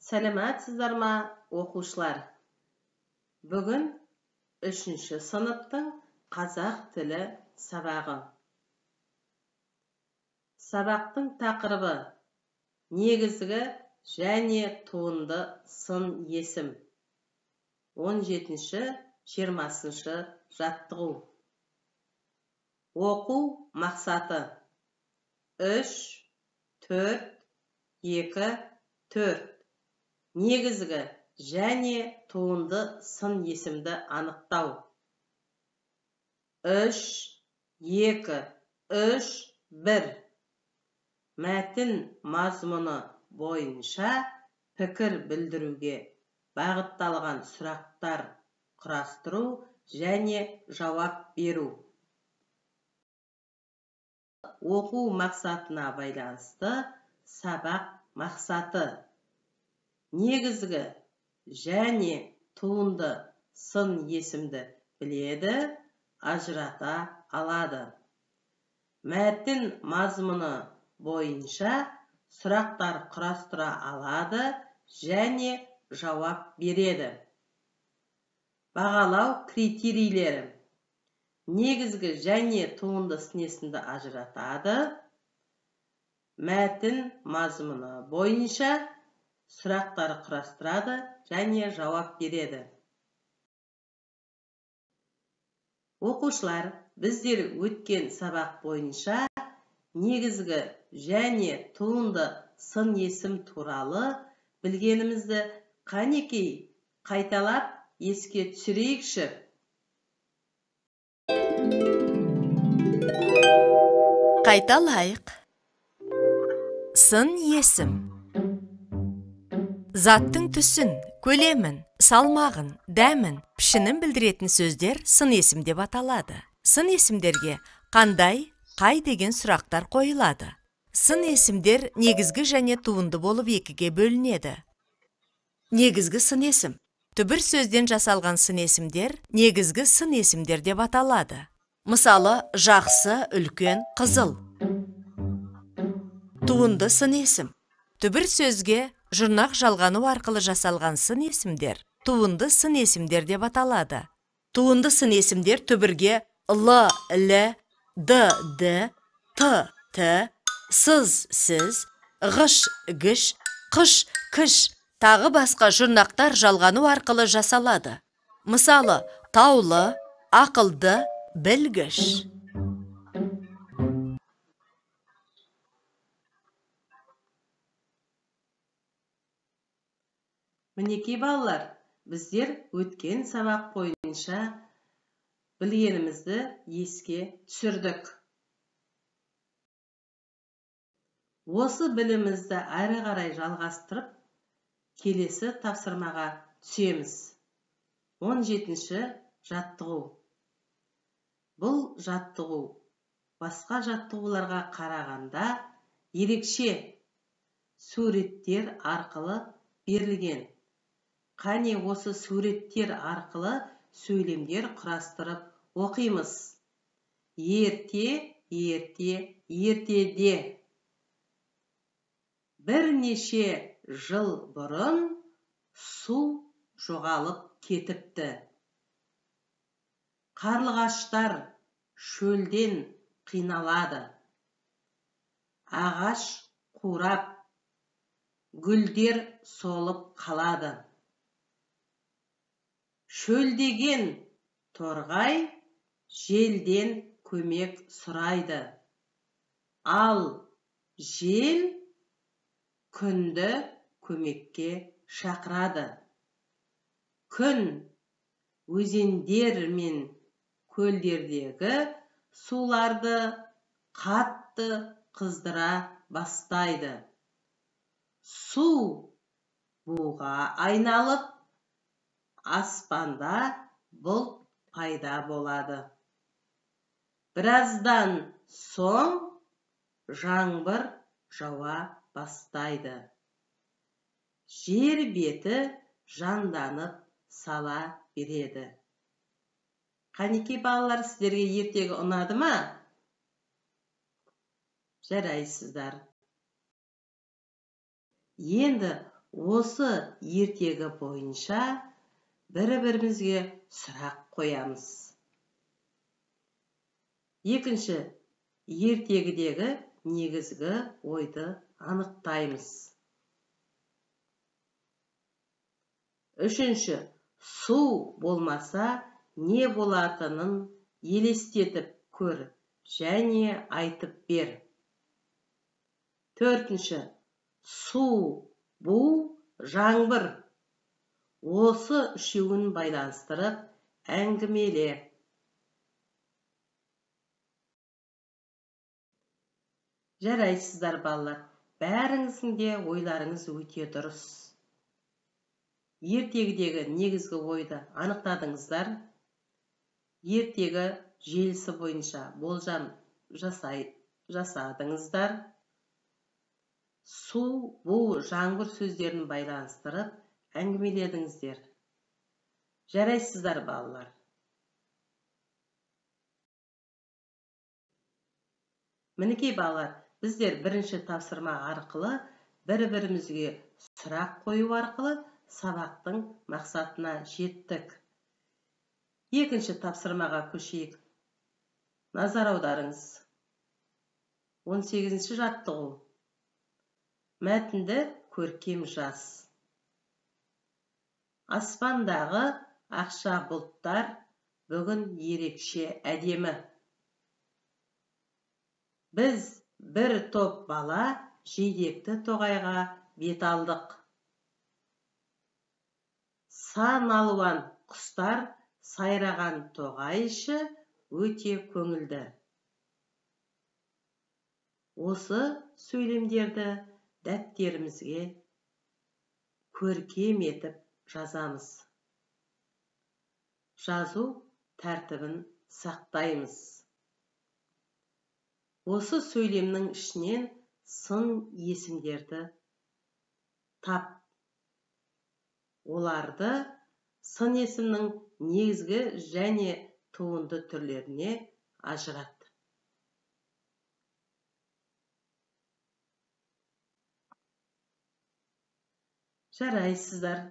Сәлеметсіздер ма, оқушылар? Бүгін 3-ші сыныптың қазақ тілі сабағы. Сабақтың тақырыбы негізгі және туынды сын есім. 17-ші, 20-шы жаттығу. Оқу мақсаты 3, 4, 2, 4. Негізгі және туынды сын есімді анықтау. 3, 2, 3, 1. Мәтін мазмұны бойынша пікір білдіруге бағытталған сұрақтар құрастыру және жауап беру. Оқу мақсатына байланысты сабақ мақсаты. Негізгі және туынды сын есімді біледі, ажырата алады. Мәтін мазмұны бойынша сұрақтар құрастыра алады және жауап береді. Бағалау критерийлері. Негізгі және туынды сын есімді ажыратады. Мәтін мазмұны бойынша сұрақтар құрастырады және жауап береді. Оқушылар, біздер өткен сабақ бойынша негізгі және туынды сын есім туралы білгенімізді қанекей қайталап еске түсірейікші. Қайталайық. Сын есім. Заттың түсін, көлемін, салмағын, дәмін, пішінін білдіретін сөздер сын есім деп аталады. Сын есімдерге қандай, қай деген сұрақтар қойылады. Сын есімдер негізгі және туынды болып екіге бөлінеді. Негізгі сын есім. Түбір сөзден жасалған сын есімдер негізгі сын есімдер деп аталады. Мысалы, жақсы, үлкен, қызыл. Туынды сын есім. Түбір сөзге жұрнақ жалғану арқылы жасалған сын есімдер туынды сын есімдер деп аталады. Туынды сын есімдер түбірге л, л, д, д, т, т, сыз, сіз, ғыш, гіш, қыш, кіш, тағы басқа жұрнақтар жалғану арқылы жасалады. Мысалы, таулы, ақылды, білгіш. Мінекей балалар, біздер өткен сабақ бойынша білгенімізді еске түсірдік. Осы білімімізді әрі қарай жалғастырып, келесі тапсырмаға түсеміз. 17-ші жаттығу. Бұл жаттығу басқа жаттығуларға қарағанда ерекше суреттер арқылы берілген. Қане осы суреттер арқылы сөйлемдер құрастырып оқимыз. Ерте, ерте, ертеде. Бірнеше жыл бұрын су жоғалып кетіпті. Қарлығаштар шөлден қиналады. Ағаш қурап, гүлдер солып қалады. Шөлдеген торғай желден көмек сұрайды. Ал жел күнді көмекке шақырады. Күн өзендер мен көлдердегі суларды қатты қыздыра бастайды. Су буға айналып, аспанда бұлт пайда болады. Біраздан соң жаңбыр жауа бастайды. Жер беті жанданып сала береді. Қанекей балалар, сіздерге ертегі ұнады ма? Жарайсыздар. Енді Осы ертегі бойынша бір-бірімізге сұрақ қоямыз. Екінші, ертегідегі негізгі ойды анықтаймыз. Үшінші, су болмаса не болатынын елестетіп көр және айтып бер. Төртінші, су, бу, жаңбыр. Осы үшеуін байланыстырып әңгімеле. Жарайсыздар, балалар. Бәріңіздің де ойларыңыз өте дұрыс. Ертегідегі негізгі ойды анықтадыңыздар. Ертегі желісі бойынша болжам жасадыңыздар. Су, бу, жаңбыр сөздерін байланыстырып әңгімеледіңіздер. Жарайсыздар, балалар. Мінекей, балалар, біздер бірінші тапсырма арқылы бір-бірімізге сұрақ қою арқылы сабақтың мақсатына жеттік. Екінші тапсырмаға көшейік. Назар аударыңыз. 18-ші жаттығу. Мәтінді көркем жаз. Аспандағы ақша бұлттар бүгін ерекше әдемі. Біз бір топ бала жидекті тоғайға бет алдық. Сан алуан құстар сайраған тоғай іші өте көңілді. Осы сөйлемдерді дәптерімізге көркем етіп жазамыз. Жазу тәртібін сақтаймыз. Осы сөйлемнің ішінен сын есімдерді тап. Оларды сын есімнің негізгі және туынды түрлеріне ажырат. Жарайсыздар.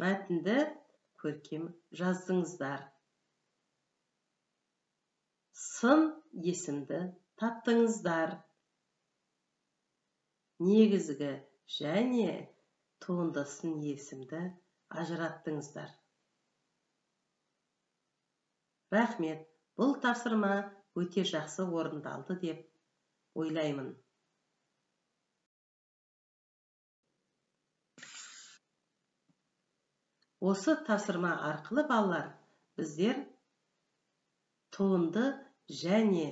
Мәтінді көркем жаздыңыздар. Сын есімді таптыңыздар. Негізгі және туынды сын есімді ажыраттыңыздар. Рахмет, бұл тапсырма өте жақсы орындалды деп ойлаймын. Осы тапсырма арқылы, балалар, біздер туынды және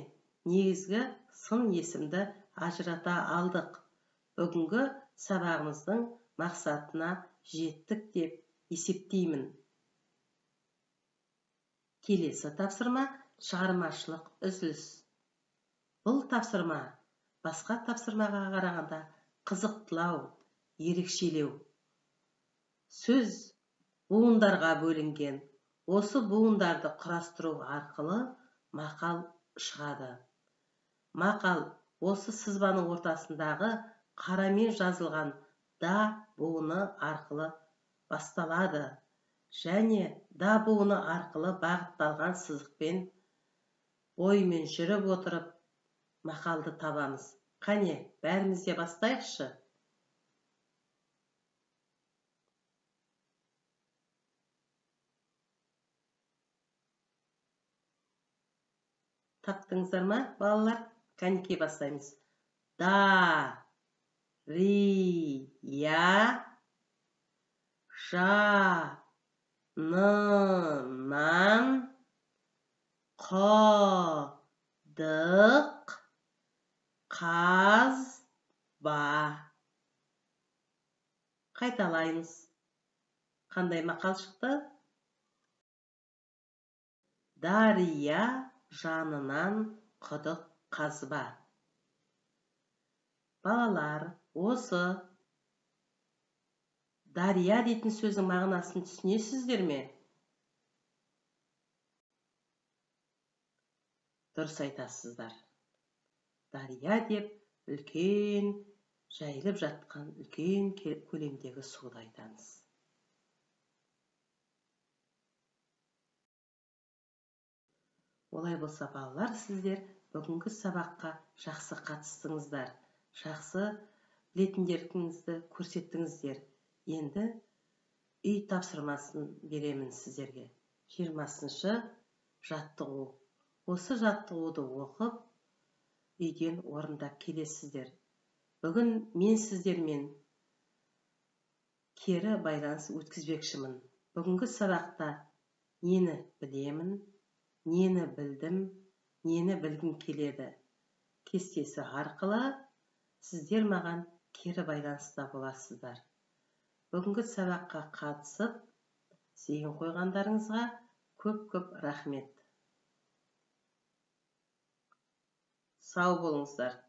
негізгі сын есімді ажырата алдық. Бүгінгі сабағымыздың мақсатына жеттік деп есептеймін. Келесі тапсырма шығармашылық үзіліс. Бұл тапсырма басқа тапсырмаға қарағанда қызықтылау, ерекшелеу. Сөз буындарға бөлінген. Осы буындарды құрастыру арқылы мақал шығады. Мақал осы сызбаның ортасындағы қарамен жазылған да буыны арқылы басталады және да буыны арқылы бағытталған сызықпен бойымен жүріп отырып мақалды табамыз. Қане, бәріміз де бастайықшы. Таптыңыздар ма, балалар? Кәнекей бастаймыз. Да, ри, я, жа, ны, нан, қо, дық, қаз, ба. Қайталаймыз. Қандай мақал шықты? Дария жанынан құдық қазба. Балалар, осы дария дейтін сөздің мағынасын түсінесіздер ме? Дұрыс айтасыздар. Дария деп үлкен Жайылып жатқан үлкен көлемдегі суды айтамыз. Олай болса, балалар, сіздер бүгінгі сабаққа жақсы қатыстыңыздар, жақсы білетіндеріңізді көрсеттіңіздер. Енді үй тапсырмасын беремін сіздерге. 20-шы жаттығу. Осы жаттығуды оқып, үйден орындап келесіздер. Бүгін мен сіздермен кері байланыс өткізбекшімін. Бүгінгі сабақта нені білемін, нені білдім, нені білгім келеді кестесі арқылы сіздер маған кері байланыста боласыздар. Бүгінгі сабаққа қатысып, зейін қойғандарыңызға көп-көп рахмет. Сау болыңыздар.